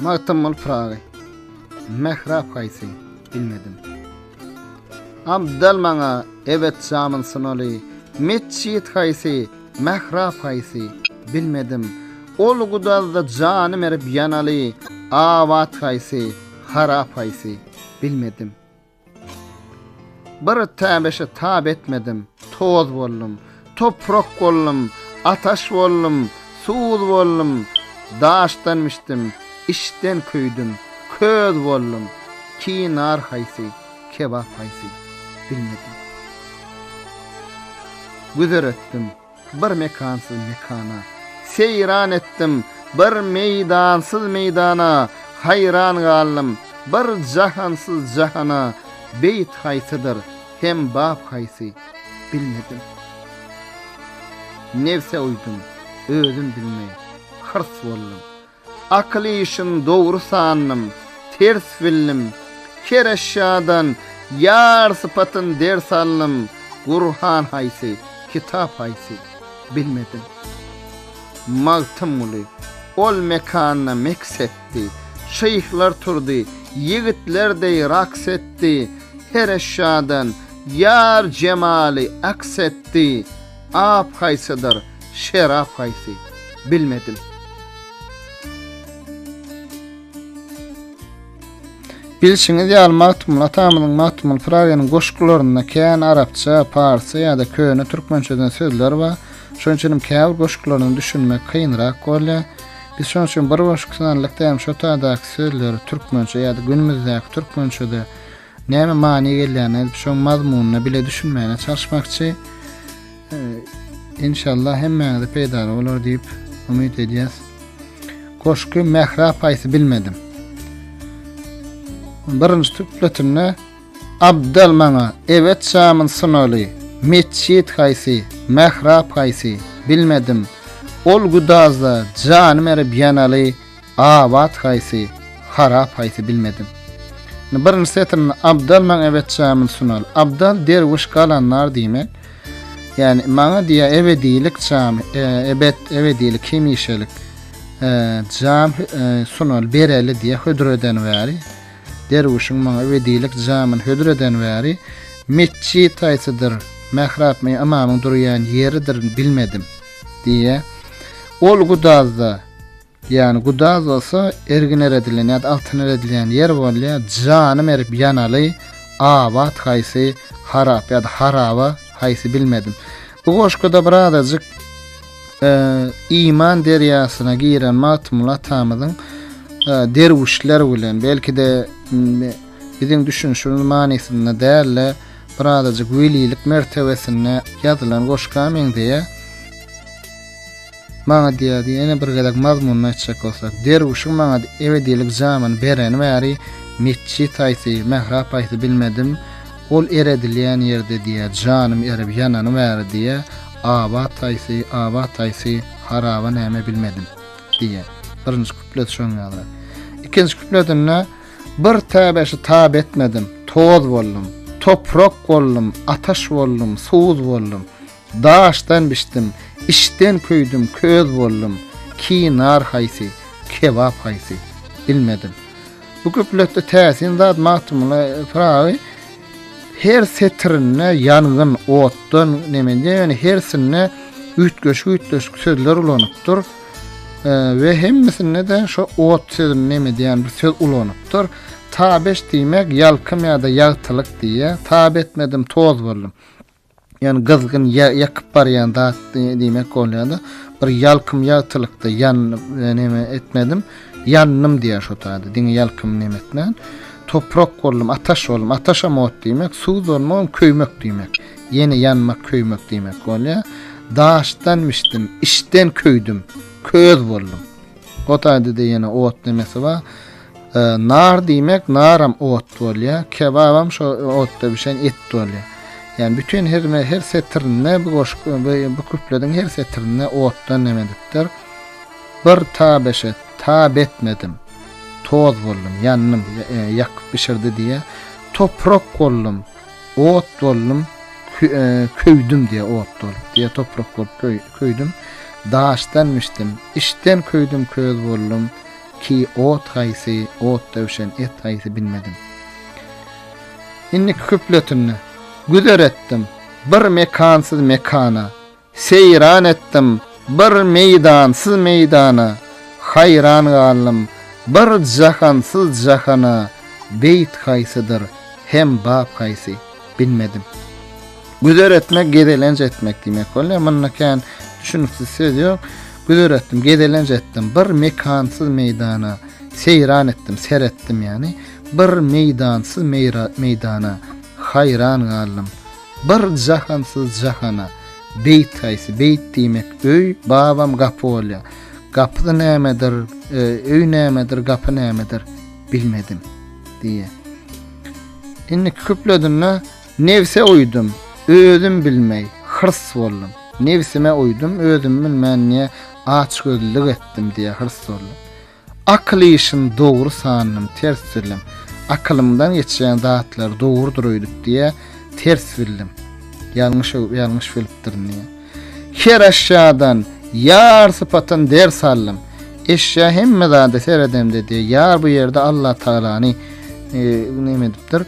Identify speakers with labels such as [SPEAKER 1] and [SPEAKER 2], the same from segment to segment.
[SPEAKER 1] Magtymguly Pyragy. Mährap haýsy, bilmedim. Abdal maňa ebet jamyn sunaly, Metjit haýsy, mährap haýsy, bilmedim. Ol gudazda janym erip ýanaly, Abat haýsy, harap haýsy, bilmedim. Bir täbeşe tap etmedim, toz boldum, Toprak boldum, ataş boldum, suz boldum, Daşdan bişdim, içden köýdüm, köz boldum, Ki nar haýsy, kebap haýsy, bilmedim. Güzer etdim. Bir mekansyz mekana. Seýran etdim, bir meýdansyz meýdana, Haýran galdym, bir jahansyz jahana, Beýt haýsydyr, hem bap haýsy, bilmedim. Nebse uýdum, özüm bilmeý, hyrs boldum. Akyl işin dogry sandym, ters bildim, Her eşýadan ýar sypatyn ders aldym, Gurhan haýsy, kitap haýsy, bilmedim. Magtymguly ol mekanda meks etdi, Şyhlar turdy, ýigitler deý raks etdi, Her eşýadan ýar jemaly aks etdi, Ap haýsydyr, şerap haýsy, bilmedim. Bilşiňiz ýaly Magtymguly atamyzyň Magtymguly Pyragynyň goşgularynda kän arapça, parsça ýa-da köne türkmençeden sözler bar. Şonuň üçin hem käbir goşgularyna düşünmek kynrak bolýar. Biz şonuň üçin bir goşgusyny aldyk-da hem şo taýdaky sözleri türkmençe ýa-da günümizdäki türkmençede Näme many gelýänini aýdyp şoň mazmunyna bile düşünmäne çalyşmakçy. Inşallah hemmäňize peýdaly bolar diýip umyt edýäs. Goşgy Mährap haýsy bilmedim. Birinji tüpletinde Abdal maňa ebet jamyn sunaly, metjit haýsy, mährap haýsy, bilmedim. Ol güdazda janym erip ýanaly, Abat haýsy, harap haýsy bilmedim. Indi birinji setirinde Abdal maňa ebet jamyn sunal. Abdal derwüş galandar diýmek. Ýagny maňa diýýär ebedilik jamy, e, ebet ebedilik hemişelik e, jam e, sunal bereli diýýär hödür eden bäri. Derwüşiň maňa ebedilik jamyny hödür eden bäri metjit haýsydyr, mährap my ymamyň durýan ýeridir bilmedim diýýär. Ol gudazda Ýagny gudaz bolsa ergin eredilýän ýa-da altyn eredilýän ýer bolýar, janym erip ýanaly, abat haýsy, harap ýa-da haraba haýsy bilmedim. Bu goşguda birazajyk iman derýasyna giren Magtymguly atamyzyň derwüşler bilen, belki-de biziň düşünişimiz manysynda däl-de, birazajyk welilik mertebesinde ýazylan goşga meňzeýär. Maňa diýýärdi, ýene bir gezek mazmunyny aýtjak bolsak, derwüşiň maňa ebedilik jamyny bereni bäri metjit haýsy, mährap haýsy bilmedim, ol eredilýän ýerde diýýär, janym erip ýanany bäri diýýär, abat haýsy, abat haýsy, haraba näme bilmedim diýýär. Birinji küpleti şoň ýalyrak. Ikinji küpletinde Bir täbeşi tap etmedim, toz boldum, toprak boldum, ataş boldum, suz boldum. Daşdan bişdim, içden köýdüm, köz boldum, Ki nar haýsy, kebap haýsy, bilmedim. Bu küpletde täsin zat Magtymguly Pyragy her setirinde ýangyn, otdan neme edýär, ýöne hersinde üýtgeşik-üýtgeşik sözler ulanypdyr we hemmesinde-de şo ot sözüni neme edýän bir söz ulanypdyr. Tabeş diýmek ýalkym ýa-da ýagtylyk diýýär. Tap etmedim, toz boldum. Ýagny gyzgyn ýakyp barýan zat diýmek bolýar-da. Bir ýalkym ýagtylykda ýanyp neme etmedim. Ýandym diýýär şo taýda. Diňe ýalkym neme etmän. Toprak boldum, ataş boldum. Ataşam ot diýmek, suw bolmagam köýmek diýmek. Ýene ýanmak, köýmek diýmek bolýar. Daşdan bişdim, içden köýdüm, köz boldum. O taýda-da ýene ot nemesi bar. Nar diýmek, naram ot bolýar. Kebabam şo otda bişen et bolýar. Ýagny bütin her her setirinde bu goşgy bu, bu küplediň her setirinde otdan neme edipdir. Bir tabeşe tap etmedim. Toz boldum, ýandym, e, ýakyp bişirdi diýýär. Toprak boldum, ot boldum, e, köýdüm diýýär, ot bolup diýýär, toprak bolup köýdüm. Daşdan bişdim, içden köýdüm, köz boldum. Ki ot haýsy, otda bişen et haýsy bilmedim. Indiki küpletinde, Güzer etdim, bir mekansyz mekana, Seýran etdim, bir meýdansyz meýdana, Haýran galdym, bir jahansyz jahana, Beýt haýsydyr, hem bap haýsy, bilmedim. Güzer etmek, gezelenç etmek diýmek bolýar. Munda kän düşüniksiz söz ýok. Güzer etdim, gezelenç etdim, bir mekansyz meýdana, Seýran etdim, seretdim ýagny, bir meýdansyz meýdana, Haýran galdym, Bir jahansyz jahana, beýt haýsy, beýt diýmek öý, babam gapy bolýar. Gapysy nämedir, öý nämedir, gapy nämedir, bilmedim, diýýär. Indiki küpledinde nebse uýdum, özüm bilmeý, hyrs boldum. Nebsime uýdum, özüm bilmän diýýär, açgözlülik etdim diýýär, hyrs boldum. Akyl işin dogry sandym, ters bildim. Akylymdan geçýän zatlary dogrudyr öýdüp diýýä, ters bildim. Ýalňyş ýalňyş bilipdirin diýýä. Her eşýadan ýar sypatyn ders aldym. Eşýa hemme zada seredemde diýýä, ýar bu ýerde Allatagalany neme edipdir.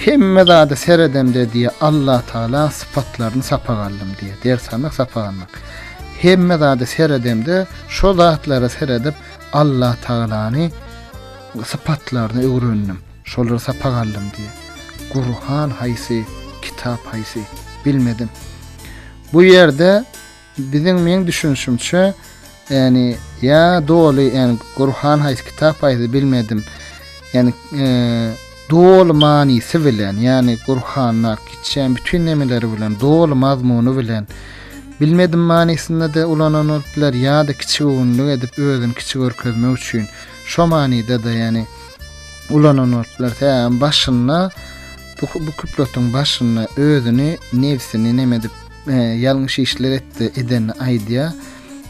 [SPEAKER 1] Hemme zada seredemde diýýä, Allatagala sypatlaryny sapak aldym diýýä. Ders almak, sapak almak. Hemme zada seredemde, şo zatlara seredip Allatagalany sypatlaryny öwrendim. Şolary sapak aldym diýýär. Gurhan haýsy, kitap haýsy, bilmedim. Bu ýerde biziň meň düşünişimçe, ýagny ýa doly, ýagny Gurhan haýsy, kitap haýsy bilmedim. Ýagny doly manysy bilen, ýagny Gurhanda geçýän bütin nemeleri bilen, doly mazmuny bilen bilmedim manysynda-da ulanan bolup biler ýa-da kiçigöwünlik edip özüni kiçi görkezmek üçin şo manyda-da ýagny ulanan bolup biler. Sebäbi başynda bu bu küpletiň başynda özüni nebsini neme edip ýalňyş işler etdi edenini aýdýar.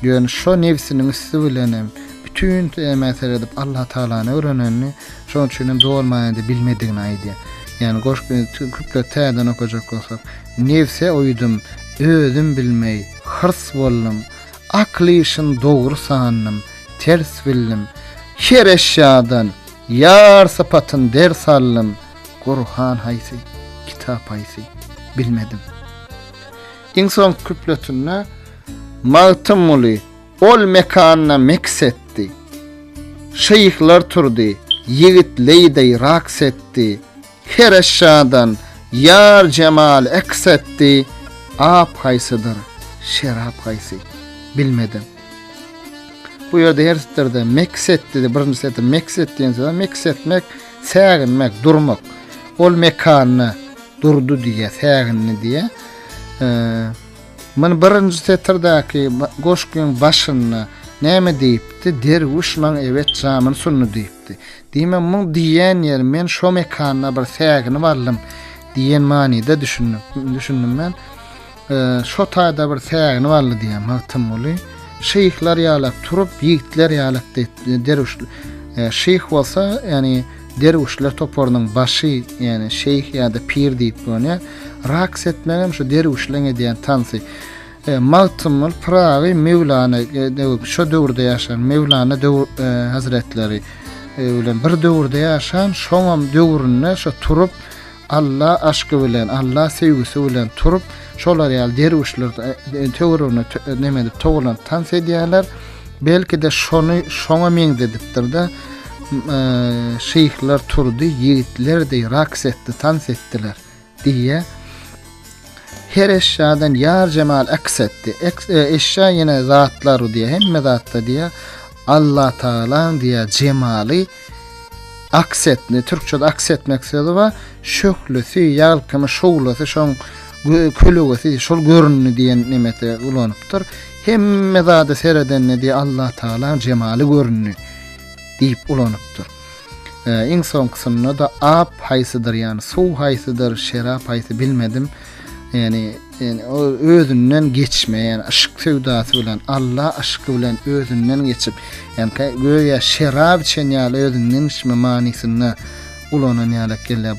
[SPEAKER 1] Ýöne şo nebsiniň üsti bilenem bütin nämä seredip Allatagalany öwrenenini, şonuň üçin hem doly manyda bilmedigini aýdýar. Ýagny goşgy küplet täzeden okajak bolsak, Nebse uýdum, özüm bilmeý, hyrs boldum, Akyl işin dogry sandym, ters bildim. Her eşýadan ýar sypatyn ders aldym, Gurhan haýsy, kitap haýsy, bilmedim. Iň soňky küpletinde Magtymguly ol mekanda meks etdi. Şyhlar turdy, ýigit leýdeý raks etdi. Her eşýadan ýar jemal eks etdi. Ap haýsydyr, şerap haýsy, bilmedim. Bu ýerde her setirde meks etdi, birinji setir meks et diýen söz, meks etmek, säginmek, durmak. Ol mekanda durdy diýýär, sägindi diýýär. Muny birinji setirdäki goşgyň başynda näme diýipdi? Derwüş maň ebet jamyny sundy diýipdi. Diýmek, muň diýýän ýeri men şo mekanda bir säginip aldym diýen manyda düşündim, düşündim men. Şo taýda bir säginip aldy diýýär Magtymguly. Şyhlar ýalak turup, ýigitler ýalak diýip, derwüş şyh bolsa, ýagny Derwüşler toparynyň başy, ýagny şeýh ýa-da pir diýip bolýar. Raks etmegem şu derwüşleň edýän tansy. Magtymguly Pyragy Möwlana şo döwürde ýaşan Möwlana Hazretleri bilen bir döwürde ýaşan, şoňam döwründe şo turup Alla aşky bilen, Alla söýgüsi bilen turup, şolar ýaly derwüşler töweregine neme edip togalanyp tans edýärler. Belki-de şony şoňa meňzedipdir-de, şyhlar turdy, ýigitler deý raks etdi, tans etdiler diýýär. Her eşýadan ýar jemal aks etdi. Eşýa ýene zatlar diýýär, hemme zatda diýýär. Allatagalaň diýýär jemaly aks etdi. Türkçede aks etmek sözi bar. Şöhlesi, ýalkymy, şowlasy şoň kölegesi şol göründi diýen nemete ulanypdyr. Hemme zada seredende diýýär Allatagalaň jemaly göründi diýip ulanypdyr. Iň soňkusynda-da ap haýsydyr, ýagny suw haýsydyr, şerap haýsy bilmedim. Ýagny özünden geçme, ýagny yşk söwdasy bilen, Alla yşky bilen özünden geçip, ýagny göýä şerap içen ýaly özünden geçme manysynda ulanan ýaly gelýär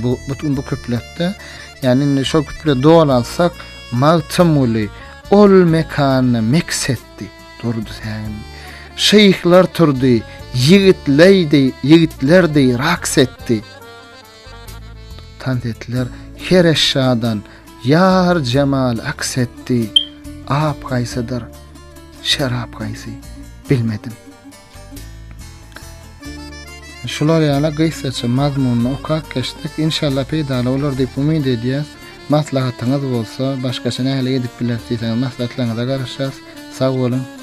[SPEAKER 1] bu bu bu küpletde. Ýagny indi şo küpleti doly alsak, Magtymguly ol mekanda meks etdi. Durdy sägindi. Şyhlar turdy, Ýigitleý deý, ýigitler deý raks etdi. Tans etdiler her eşşadan, Ýar jemal aks etdi. Ap haýsydyr, şerap haýsy, bilmedim. Şular ýaly gysgaça mazmunyny okap geçdik. Inşallah peýdaly bolar diýip umyt edýäs. Maslahatyňyz bolsa, başgaça nähili edip bileris diýseňiz maslahatlaryňyza garaşýas. Sag boluň.